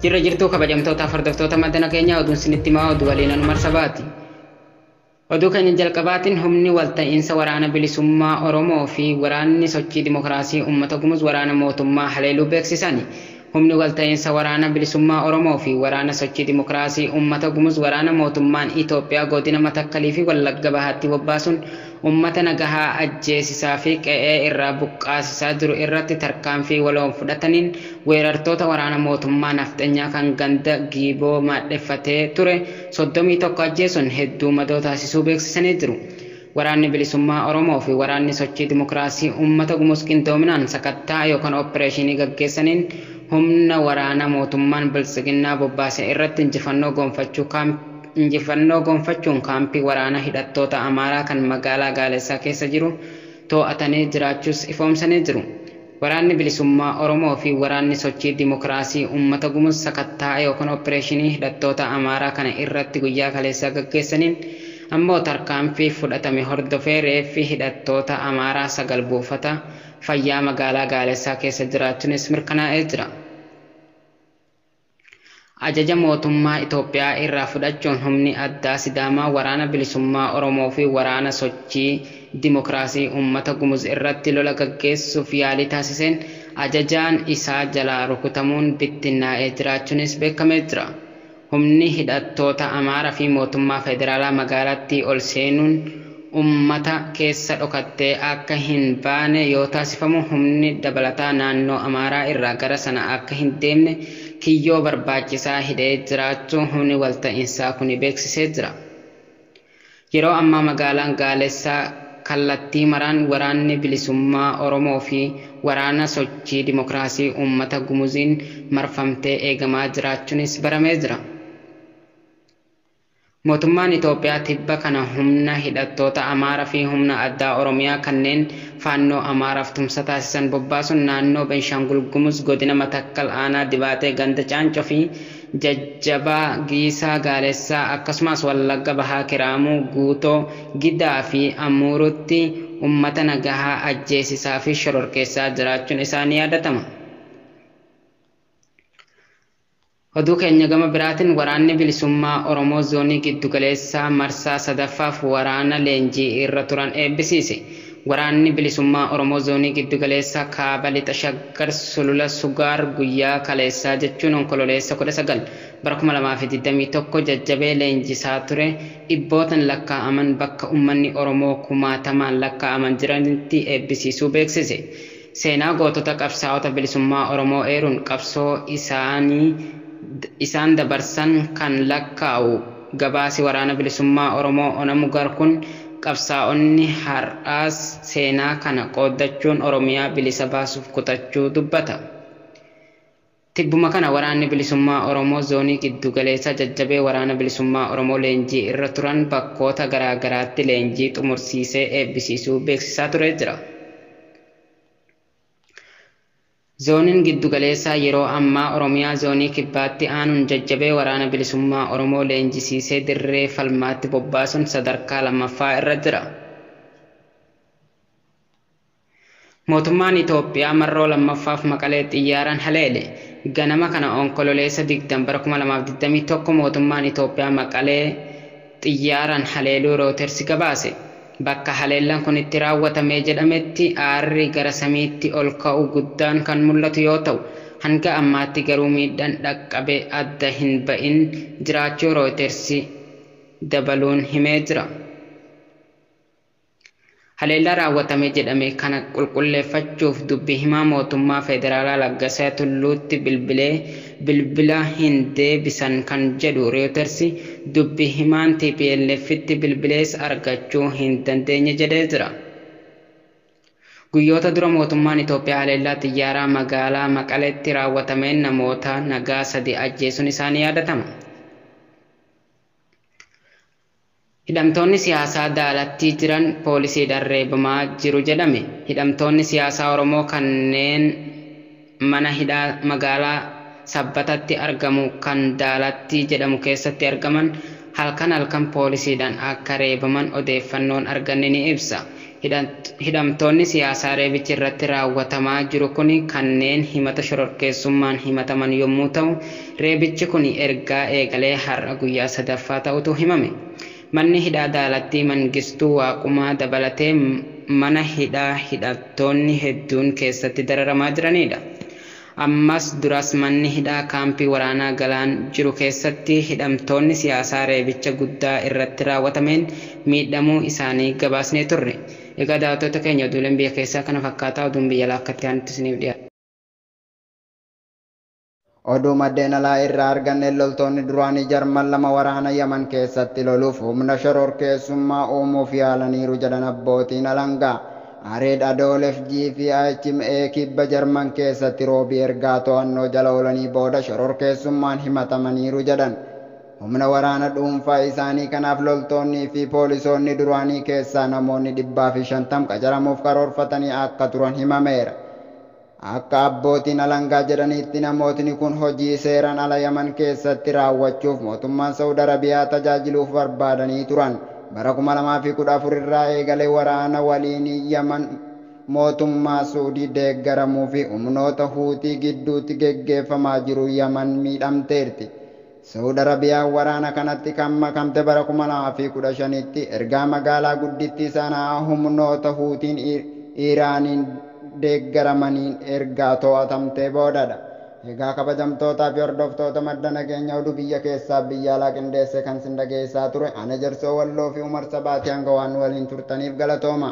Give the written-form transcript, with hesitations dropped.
Jirra jirtuu kabajamtootaaf hordoftoota madda nageenyaa oduun isinitti himaa oduu waliin Anumar Sabaati. Oduu keenya jalqabaatiin humni walta'iinsa waraana bilisummaa Oromoo fi waraanni sochii dimokiraasii uummata Gumuz waraana mootummaa haleeluu beeksisani. Humni walta'iinsa waraana bilisummaa Oromoo fi waraana sochii dimokiraasii uummata Gumuz waraana mootummaan Itoophiyaa godina Matakkalii fi Wallagga Bahaatti bobbaasuun uummata nagahaa ajjeesisaa fi qe'ee irraa buqqaasisaa jiru irratti tarkaanfii waloon fudhataniin weerartoota waraana mootummaa nafxanyaa kan ganda Giiboo maadheffatee ture 31 ajjeesuun hedduu madoo taasisuu beeksisanii jiru. Waraanni bilisummaa Oromoo fi waraanni sochii dimokiraasii uummata Gumuz qindoominaan sakattaa yookaan opereeshinii gaggeessaniin humna waraana mootummaan biltsiginnaa bobbaase irratti injifannoo gonfachuun kaampii waraana hidhattoota Amaaraa kan magaalaa Gaalessaa keessa jiru to'atanii jiraachuus ifoomsanii jiru. Waraanni bilisummaa Oromoo fi waraanni sochii dimokiraasii uummata Gumuz sakattaa yookaan opereeshinii hidhattoota Amaaraa kana irratti guyyaa kaleessaa gaggeessaniin ammoo tarkaanfii fudhatame hordofee reeffi hidhattoota Amaaraa 9 buufata fayyaa magaalaa Gaalessaa keessa jiraachuunis mirkanaa'ee jira. Ajaja mootummaa Itoophiyaa irraa fudhachuun humni addaa Sidaamaa waraana bilisummaa Oromoo fi waraana sochii dimokiraasii uummata Gumuz irratti lola gaggeessuuf yaalii taasiseen ajajaan isaa jalaa rukutamuun bittinnaa'ee jiraachuunis beekamee jira. Humni hidhattoota Amaaraa fi mootummaa federaalaa magaalattii ol seenuun uummata keessa dhokattee akka hin baane yoo taasifamu humni dabalataa naannoo Amaaraa irraa gara sana akka hin deemne kiyyoo barbaachisaa hidhee jiraachuu humni walta'iinsaa kun beeksisee jira. Yeroo ammaa magaalaan Gaalessaa kallattii maraan waraanni bilisummaa Oromoo fi waraana sochii dimokiraasii uummata Gumuziin marfamtee eegamaa jiraachuunis baramee jira. Mootummaan Itoophiyaa tibba kana humna hidhattoota Amaaraa fi humna addaa Oromiyaa kanneen faannoo Amaaraaf tumsa taasisan bobbaasuun naannoo Beenshaangul Gumuz godina Matakkal aanaa Dibaatee ganda Caancoo fi Jajjabaa Giisaa Gaalessaa akkasumas Wallagga Bahaa Kiraamuu Guutoo Gidaa fi Amuurutti uummata nagahaa ajjeesisaa fi shororkeessaa jiraachuun isaa ni yaadatama. Oduu keenya gama biraatiin waraanni bilisummaa Oromoo zoonii giddugaleessaa marsaa sadaffaaf waraana leenjii irra turan eebbisiise. Waraanni bilisummaa Oromoo zoonii giddugaleessaa kaaba lixa Shaggar Sulula Sugaar guyyaa kaleessaa jechuun onkololeessa 19 bara 2021 jajjabee leenjisaa ture dhibbootaan lakkaa'aman bakka uummanni Oromoo kumaatamaan lakkaa'aman jiranitti eebbisiisuu beeksise. Seenaa gootota qabsaa'ota bilisummaa Oromoo eeruun qabsoo isaan dabarsan kan lakkaa'u gabaasi waraana bilisummaa Oromoo Ona Mugar kun qabsaa'onni har'aas seenaa kana qooddachuun Oromiyaa bilisa baasuuf kutachuu dubbata. Tibbuma kana waraanni bilisummaa Oromoo zoonii giddugaleessaa jajjabee waraana bilisummaa Oromoo leenjii irra turan bakkoota garaa garaatti leenjii xumursiisee eebbisiisuu beeksisaa turee jira. Zooniin giddugaleessaa yeroo ammaa Oromiyaa zoonii kibbaatti aanuun jajjabee waraana bilisummaa Oromoo leenjisiisee dirree falmaatti bobbaasuun sadarkaa lammaffaa irra jira. Mootummaan Itoophiyaa marroo lammaffaaf Maqalee xiyyaaraan haleele. Ganama kana onkololeessa 20 bara 2021 mootummaan Itoophiyaa Maqalee xiyyaaraan haleeluu Rootersi gabaase. Bakka haleellaan kun itti raawwatamee jedhametti aarri gara samiitti ol ka'u guddaan kan mul'atu yoo ta'u, hanga ammaatti garuu miidhaan dhaqqabe adda hin ba'in jiraachuu Rootersi dabaluun himee jira. Haleellaa raawwatame jedhame kana qulqulleeffachuuf dubbi himaa mootummaa federaalaa Laggasaa Tulluutti bilbilee bilbila hin deebisan kan jedhu Reuters dubbi himaan TPLF'tti bilbilees argachuu hin dandeenye jedhee jira. Guyyoota dura mootummaan Itoophiyaa haleellaa xiyyaaraa magaalaa Maqaleetti raawwatameen namoota nagaa 3 ajjeesuun isaa ni yaadatama. Hidhamtoonni siyaasaa daalattii jiran poolisiidhaan reebamaa jiru jedhame. Hidhamtoonni siyaasaa Oromoo kanneen mana hidhaa magaalaa Sabbatatti argamu kan Daalattii jedhamu keessatti argaman halkan halkan poolisiidhaan akka reebaman odeeffannoon arganne ni ibsa. Hidhamtoonni siyaasaa reebichi irratti raawwatamaa jiru kun kanneen himata shororkeessummaan himataman yommuu ta'u, reebichi kun ergaa eegalee har'a guyyaa sadaffaa ta'utu himame. Manni hidhaa Daalattii Mangistuu Waaqumaa dabalatee mana hidhaa hidhattoonni hedduun keessatti dararamaa jiranidha. Ammas duras manni hidhaa kaampii waraanaa Galaan jiru keessatti hidhamtoonni siyaasaa reebicha guddaa irratti raawwatameen miidhamuu isaanii gabaasnee turre. Egaa daawwattoota keenya, oduuleen biyya keessaa kana fakkaataa, oduun biyya alaa akkatti aanutti isiniif dhiyaata. Oduu maddeen alaa irraa arganne, loltoonni duraanii Jarman 2 waraana Yaman keessatti loluuf humna shororkeessummaa uumuuf yaalaniiru jedhan abbootiin alangaa. Areed Adoolef G fi HMA kibba Jarman keessatti Roobii ergaa to'annoo jala oolanii booda shororkeessummaan himatamaniiru jedhan. Humna waraana dhuunfaa isaanii kanaaf loltoonnii fi poolisoonni duraanii keessaa namoonni 150 qacaramuuf karoorfatanii akka turan himameera. Akka abbootiin alangaa jedhanitti, namootni kun hojii seeraan ala Yaman keessatti raawwachuuf mootummaan Saudi Arabiyaa tajaajiluuf barbaadanii turan. Bara 2014 irraa eegalee waraana waliin Yaman mootummaa Suudii deeggaramuu fi humnoota Huutii gidduutti geggeeffamaa jiru Yaman miidhamteerti. Saudi Arabiyaan waraana kanatti kan makamte bara 2015tti ergaa magaalaa guddittii Sanaa humnoota Huutiin Iraaniin deeggaramaniin ergaa to'atamtee boodadha. Egaa kabajamtootaa fi hordoftoota madda nageenya, oduu biyya keessaa biyya alaa qindeesse kan sin dhageessaa ture ana Jarsoo Walloo fi Umar Sabaatii. Hanga waan waliin turtaniif galatooma.